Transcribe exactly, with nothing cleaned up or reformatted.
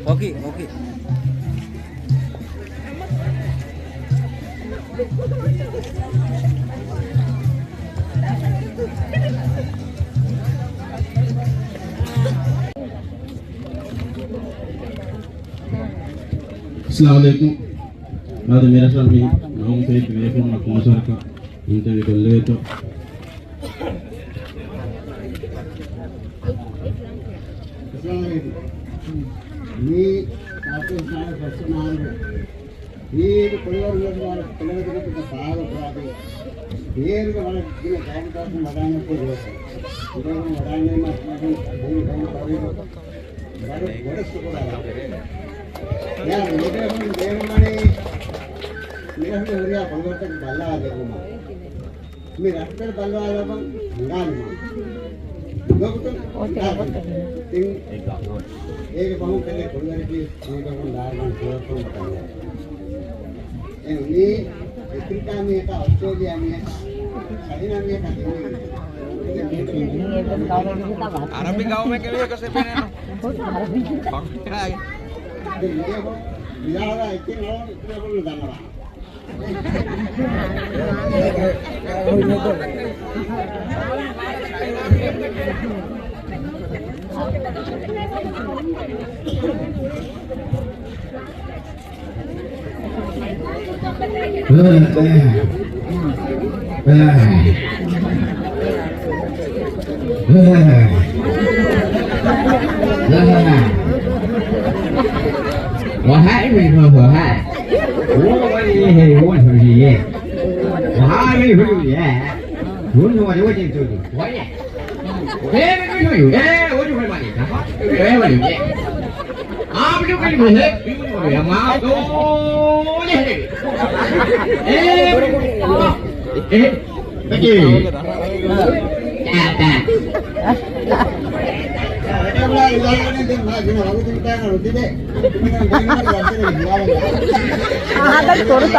އޯކޭ، އޯކޭ. އައްސަލާމު ޢަލައިކުމް. އާދެ، މިރަށަށް މި ނަވުން ފެހި ބޭފުޅުންނަށް ކޮންމެސް ވަރަކަށް އިންޓަވިއު ކޮށްލެވޭތޯ؟ އައްސަލާމު ޢަލައިކުމް. މީ ޕާކިސްތާނުގެ ފަސްވަނަ އަހަރުގެ އީދު ކުޅިވަރު ނުވަތަ ކުޅިވަރު ދިނަކު ފާހަގަ ކުރާތީ، ބޭރުގެ ވަރަށް ގިނަ ގައުމުތަކުން ވަޑާން އައްކަ ދުވަސް. އިންދަވަން ވަޑާން ނޭނގުމަށް ބުނި ގައުމު ތައުރީހު ވަރަށް ބޮޑަށް ޝުކުރު އަދާ ކުރޭ. ދެން މި ބޭފުޅުން ބޭނުންވަނީ މިރަށުގެ ހުރިހާ ކުޅިވަރުތަކެއް ބައްލަވާ ދެއްވުމަށް. މި ރަށްތައް ބައްލަވާލަބަން ހިނގާލުމަށް. ލޮބުތައް އޮތެ، އޮތެ. ތިން އޭގެ ފަހުން ކަލޭ ކުޅިވަރަކީ މީގަވުން ލާރިގަން ކުޅަކުން ކަމެއް. އެ މީ އެފްރިކާ މީހަކާ، އޮސްޓްރޭލިޔާ މީހަކާ، ޗައިނާ މީހަކާ ދިނީ. އަރަބި ގައުމެއްގެ މީހަކަށް އެބޭނެއްނު. ދެން މީހަކު މިލާހަރާ އެއްޗެއް ނޯން އިތުރަށް ދަންނަވާ. ވަހާއި މީހުން ވަހާ. އޯ ވަނީ ހެޔޮ ހުރިޔޭ. ވަހާ މީހުން ވަނީ ހުރިޔޭ. ހުން ވަނީ ވަނީ ތުދު. ވަނީ. އޭ މީހުން ވަނީ. އޭ އޮޖު ވަނީ. އޭ ވަނީ. އާބިދު ކަލި މުހެ. މީހުން ވަނީ. މާ ދޯ ނެހެ. އޭ. އޭ. ބަކީ. އާދަ ކޮރުތާ.